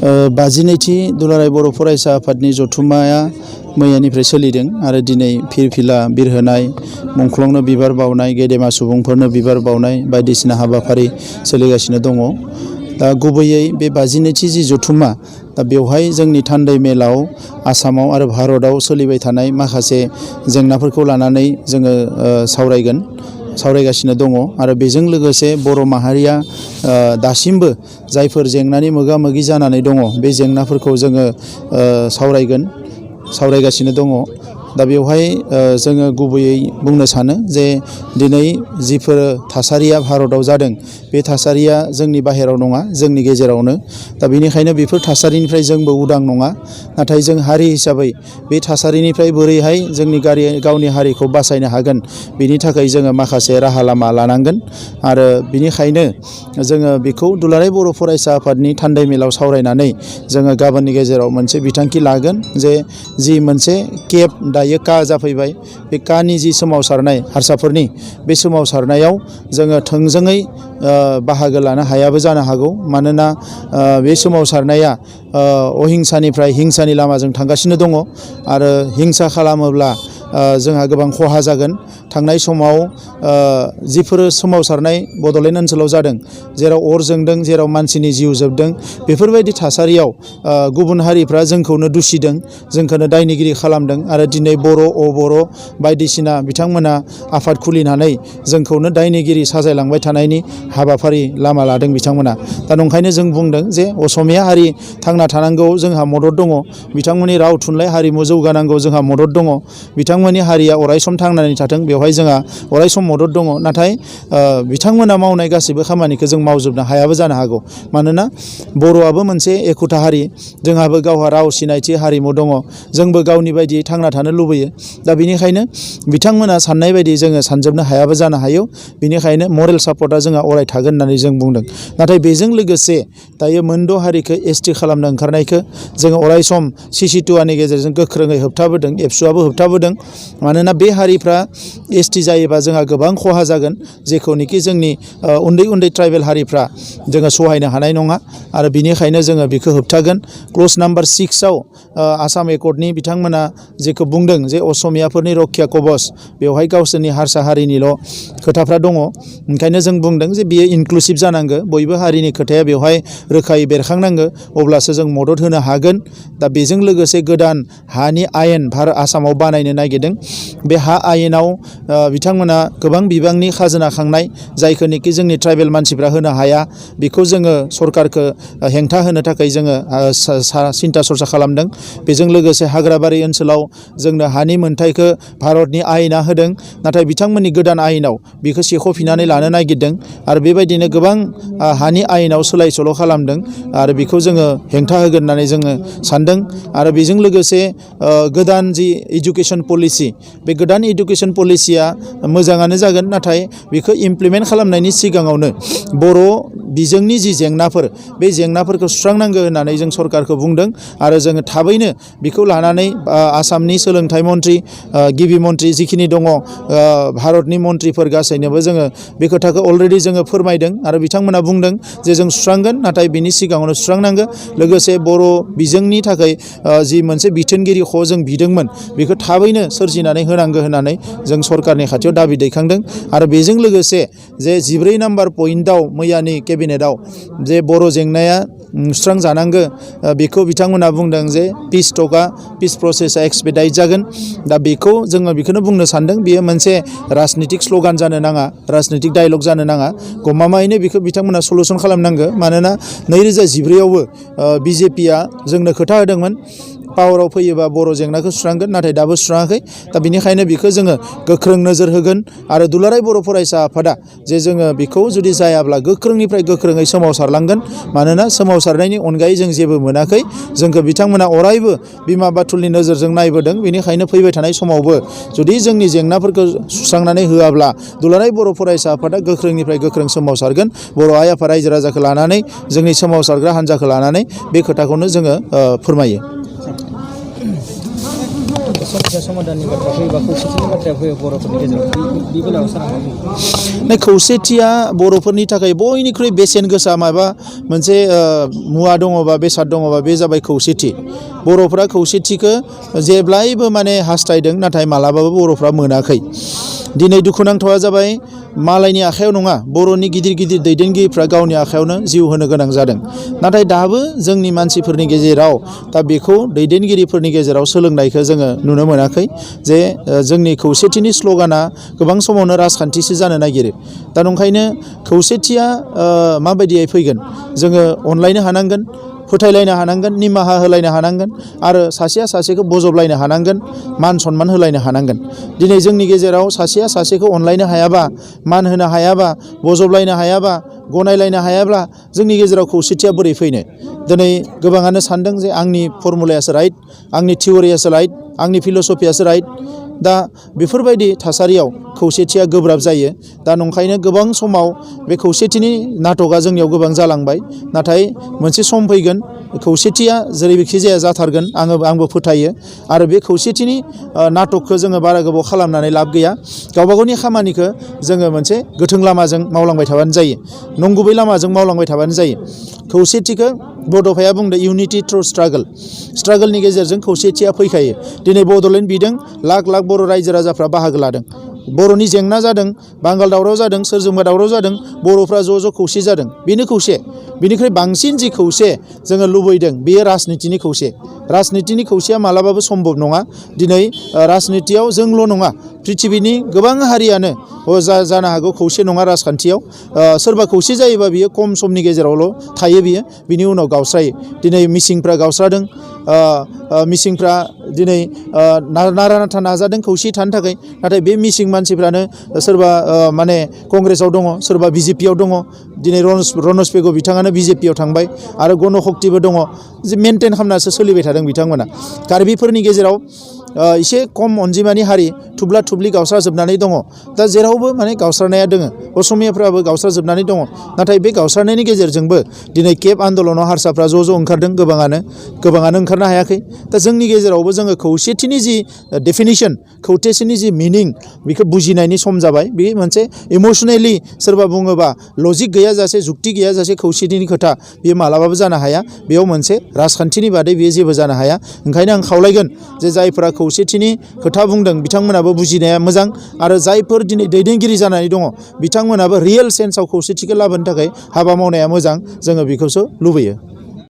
बाजिनैथि दुलाराय बर' फरायसा आफादनि जथुम्माया मैयानिफ्राय सोलिदों आरो दिनै फिरफिला बिरहोनाय, मुंख्लंनो बिबार बावनाय, गेदेमा सुबुंफोरनो बिबार बावनाय बायदिसिना हाबाफारि सोलिगासिनो दङ। दा गुबैयै बे बाजिनैथि जि जथुम्मा, दा बेवहाय जोंनि थान्दै मेलाव आसामाव आरो भारतआव सोलिबाय थानाय माखासे जेंनाफोरखौ लानानै जोङो सावरायगासिनो दङ आरो बेजों लोगोसे बर' माहारिया दासिमबो जायफोर जेंनानि मोगा मोगि जानानै दङ, बे जेंनाफोरखौ जोङो सावरायगासिनो दङ। दा बेवहाय जोङो गुबैयै बुंनो सानो जे दिनै जिफोर थासारिया भारतआव जादों, बे थासारिया जोंनि बाहेराव नङा, जोंनि गेजेरावनो। दा बेनिखायनो बेफोर थासारिनिफ्राय जोंबो उदां नङा। नाथाय जों हारि हिसाबै बे थासारिनिफ्राय बोरैहाय जोंनि गावनि हारिखौ बासायनो हागोन, बेनि थाखाय जोङो माखासे राहा लामा लानांगोन। आरो बेनिखायनो जोङो बेखौ दुलाराय बर' फरायसा आफादनि थान्दै मेलाव सावरायनानै जोङो गाबोननि गेजेराव मोनसे बिथांखि लागोन जे जि मोनसे केब दायो का जाफैबाय, बे कानि जि सोमावसारनाय हारसाफोरनि, बे सोमावसारनायाव जोङो थोंजोङै बाहागो लानो हायाबो जानो हागौ। मानोना बे सोमावसारनाया अहिंसानिफ्राय हिंसानि लामाजों थांगासिनो दङ आरो हिंसा खालामोब्ला जोंहा गोबां खहा जागोन। थांनाय समाव जिफोर सोमावसारनाय बड'लेण्ड ओनसोलाव जादों, जेराव अर जोंदों, जेराव मानसिनि जिउ जोबदों, बेफोरबायदि थासारियाव गुबुन हारिफ्रा जोंखौनो दुसिदों, जोंखौनो दायनिगिरि खालामदों आरो दिनै बर' अबर' बायदिसिना बिथांमोना आफाद खुलिनानै जोंखौनो दायनिगिरि साजायलांबाय थानायनि हाबाफारि लामा लादों बिथांमोना। दा नंखायनो जों बुंदों जे असमिया हारि थांना थानांगौ जोंहा मदद दङ, बिथांमोननि राव थुनलाइ हारिमु जौगानांगौ जोंहा मदद दङ, बिथांमोननि हारिया अरायसम थांनानै थाथों बेवहाय जोंहा अरायसम मदद दङ। नाथाय बिथांमोना मावनाय गासैबो खामानिखौ जों मावजोबनो हायाबो जानो हागौ। मानोना बर'आबो मोनसे एखुथा हारि, जोंहाबो गावहा राव सिनायथि हारिमु दङ, जोंबो गावनि बायदियै थांना थानो लुबैयो। दा बेनिखायनो बिथांमोना साननाय बायदि जोङो सानजोबनो हायाबो जानो हायो। बेनिखायनो मरेल सापर्टआ जोंहा अराय थागोन होननानै जों बुंदों। नाथाय बेजों लोगोसे दायो मोनद' हारिखौ एसटि खालामनो ओंखारनायखौ जोङो अरायसम CC2Aनि गेजेरजों गोख्रोङै होबथाबोदों, एबसुआबो होबथाबोदों। मानोना बे हारिफ्रा एसटि जायोबा जोंहा गोबां खहा जागोन, जेखौनोखि जोंनि उन्दै उन्दै ट्राइबेल हारिफ्रा जोङो सहायनो हानाय नङा आरो बिनिखायनो जोङो बेखौ होबथागोन। क्ल'ज नाम्बार 6आव आसाम एकर्डनि बिथांमोना जेखौ बुंदों जे असमियाफोरनि रक्षा कवच, बेवहाय गावसोरनि हारसा हारिनिल' खोथाफ्रा दङ। ओंखायनो जों बुंदों जे बियो इनक्लुसिभ जानांगौ, बयबो हारिनि खोथाया बेवहाय रोखायै बेरखांनांगौ, अब्लासो जों मदद होनो हागोन। दा बेजों लोगोसे गोदान हानि आयेन आसामाव बानायनो नागिरदों। बे हा आयेनाव बिथांमोना गोबां बिबांनि खाजोना खांनाय, जायखौनोखि जोंनि ट्राइबेल मानसिफ्रा होनो हाया, बेखौ जोङो सरकारखौ हेंथा होनो थाखाय जोङो सिन्था सरसा खालामदों। बेजों लोगोसे हाग्राबारि ओनसोलाव जोंनो हानि मोनथायखौ भारतनि आयेना होदों, नाथाय बिथांमोननि गोदान आयेनाव बेखौ सेख'फिननानै लानो नागिरदों आरो बेबायदिनो गोबां हानि आयेनाव सोलाय सोल' खालामदों आरो बेखौ जोङो हेंथा होगोन होननानै जोङो सानदों। आरो बेजों लोगोसे गोदान जि इडुकेसन पलिसि, बे गोदान इडुकेसन पलिसिया मोजाङानो जागोन, नाथाय बेखौ इमप्लिमेन्ट खालामनायनि सिगाङावनो बर' बिजोंनि जि जेंनाफोर, बे जेंनाफोरखौ सुस्रांनांगौ होननानै जों सरकारखौ बुंदों आरो जोङो थाबैनो बेखौ लानानै आसामनि सोलोंथाइ मन्थ्रि, गिबि मन्थ्रि जिखिनि दङ, भारतनि मन्थ्रिफोर गासैनोबो जोङो बे खोथाखौ अलरेडि जोङो फोरमायदों आरो बिथांमोना बुंदों जे जों सुस्रांगोन, नाथाय बिनि सिगाङावनो सुस्रांनांगौ। लोगोसे बर' बिजोंनि थाखाय जि मोनसे बिथोनगिरि जों बिदोंमोन, बेखौ थाबैनो सोरजिनानै होनांगौ होननानै जों सरकारनि खाथियाव दाबि दैखांदों। आरो बेजों लोगोसे जे 14 नाम्बार पइन्टआव मैयानि केबिनेटआव जे बर' जेंनाया सुस्रांजानांगौ, बेखौ बिथांमोना बुंदों जे पिस प्रसेसा एक्सपेडाइट जागोन। दा बेखौ जोङो बेखौनो बुंनो सानदों, बेयो मोनसे राजनितिक स्ल'गान जानो नाङा, राजनितिक डायलग जानो नाङा, गमामायैनो बेखौ बिथांमोना सलुसन खालामनांगौ। मानोना 2014आवबो BJPआ जोंनो खोथा होदोंमोन पावाराव फैयोबा बर' जेंनाखौ सुस्रांगोन, नाथाय दाबो सुस्राङाखै। दा बेनिखायनो बेखौ जोङो गोख्रों नोजोर होगोन आरो दुलाराय बर' फरायसा आफादा जे जोङो बेखौ जुदि जायाब्ला गोख्रोंनिफ्राय गोख्रोङै सोमावसारलांगोन। मानोना सोमावसारनायनि अनगायै जों जेबो मोनाखै, जोंखौ बिथांमोना अरायबो बिमा बाथुलनि नोजोरजों नायबोदों। बेनिखायनो फैबाय थानाय समावबो जुदि जोंनि जेंनाफोरखौ सुस्रांनानै होआब्ला दुलाराय बर' फरायसा आफादा गोख्रोंनिफ्राय गोख्रों सोमावसारगोन। बर' आइ आफाद रायजो राजाखौ लानानै, जोंनि सोमावसारग्रा हान्जाखौ लानानै बे खोथाखौनो जोङो फोरमायो। समस्या समाधाननि बाथ्रा फैयोबा खौसेथिनि बाथ्राया फैयो बर'फोरनि गेजेराव बे बेलायाव सारा मा बुङो? खौसेथिया बर'फोरनि थाखाय बयनिख्रुइ बेसेन गोसा माबा मोनसे मुवा दङबा बेसाद दङबा बे जाबाय खौसेथि। बर'फ्रा खौसेथिखौ जेब्लायबो माने हास्थायदों, नाथाय मालाबाबो बर'फ्रा मोनाखै। दिनै दुखुनांथावा जाबाय मालायनि आखायाव नङा, बर'नि गिदिर गिदिर दैदेनगिरिफ्रा गावनि आखायावनो जिउ होनो गोनां जादों। नाथाय दाबो जोंनि मानसिफोरनि गेजेराव दा बेखौ दैदेनगिरिफोरनि गेजेराव सोलोंनायखौ जोङो नुनो मोनाखै जे जोंनि खौसेथिनि स्ल'गाना गोबां समावनो राजखान्थिसो जानो नागिरो। दा नंखायनो खौसेथिया माबायदियै फैगोन? जोङो अनलायनो हानांगोन, फोथायलायनो हानांगोन, निमाहा होलायनो हानांगोन आरो सासेया सासेखौ बजबलायनो हानांगोन, मान सनमान होलायनो हानांगोन। दिनै जोंनि गेजेराव सासेया सासेखौ अनलायनो हायाबा, मान होनो हायाबा, बजबलायनो हायाबा, गनायलायनो हायाब्ला जोंनि गेजेराव खौसेथिया बोरै फैनो? दिनै गोबाङानो सानदों जे आंनि फर्मुलायासो राइट, आंनि थियरियासो राइट, आंनि फिल'सफियासो राइट। दा बेफोरबायदि थासारियाव खौसेथिया गोब्राब जायो। दा नंखायनो गोबां समाव बे खौसेथिनि नाटकआ जोंनियाव गोबां जालांबाय। नाथाय मोनसे सम फैगोन, खौसेथिया जेरैखि जाया जाथारगोन, आंबो फोथायो। आरो बे खौसेथिनि नाटकखौ जोङो बारा गोबाव खालामनानै लाब गैया। गावबा गावनि खामानिखौ जोङो मोनसे गोथों लामाजों मावलांबाय थाबानो जायो, नंगुबै लामाजों मावलांबाय थाबानो जायो। खौसेथिखौ बड'फाया बुंदों इउनिटि थ्रु स्ट्रागल। स्ट्रागलनि गेजेरजों खौसेथिया फैखायो। दिनै बड'लेण्ड बिदों लाख लाख बर' रायजो राजाफ्रा बाहागो लादों। बर'नि जेंना जादों, बांगाल दावराव जादों, सोरजोंबा दावराव जादों, बर'फ्रा ज' ज' खौसे जादों। बेनो खौसे। बेनिख्रुइ बांसिन जि खौसे जोङो लुबैदों, बेयो राजनितिनि खौसे। राजनितिनि खौसेया मालाबाबो सम्भब नङा। दिनै राजनितियाव जोंल' नङा, पृथिबिनि गोबां हारियानो जानो हागौ खौसे नङा राजखान्थियाव। सोरबा खौसे जायोबा बियो खम समनि गेजेरावल' थायो, बिनि उनाव गावस्रायो। दिनै मिसिंफ्रा गावस्रादों, मिसिंफ्रा दिनै नारा नाथा नाजादों खौसे थानो थाखाय। नाथाय बे मिसिं मानसिफ्रानो सोरबा माने कंग्रेसाव दङ, सोरबा बिजेपियाव दङ। दिनै रनज पेगु बिथाङानो बिजेपियाव थांबाय आरो गण शक्तिबो दङ, जे मेनटेन खालामनासो सोलिबाय थादों बिथांमोना। कार्बिफोरनि गेजेराव एसे खम अनजिमानि हारि थुब्ला थुब्लि गावस्राजोबनानै दङ। दा जेरावबो माने गावस्रानाया दोङो। असमियाफ्राबो गावस्राजोबनानै दङ। नाथाय बे गावस्रानायनि गेजेरजोंबो दिनै केब आन्दलनाव हारसाफ्रा ज' ज' ओंखारदों, गोबाङानो ओंखारनो हायाखै। दा जोंनि गेजेरावबो जोङो खौसेथिनि जि डेफिनिसन, खौसेथिनि जि मिनिं, बेखौ बुजिनायनि सम जाबाय। बे मोनसे इमसनेलि सोरबा बुङोबा लजिक गैयाजासे, जुक्ति गैयाजासे खौसेथिनि खोथा बेयो मालाबाबो जानो हाया। बेयाव मोनसे राजखान्थिनि बादै बेयो जेबो जानो हाया। ओंखायनो आं खावलायगोन जे जायफोरा खौसेथिनि खोथा बुंदों बिथांमोनाबो बुजिनाया मोजां, आरो जायफोर दिनै दैदेनगिरि जानानै दङ बिथांमोनाबो रियेल सेन्सआव खौसेथिखौ लाबोनो थाखाय हाबा मावनाया मोजां। जोङो बेखौसो लुबैयो।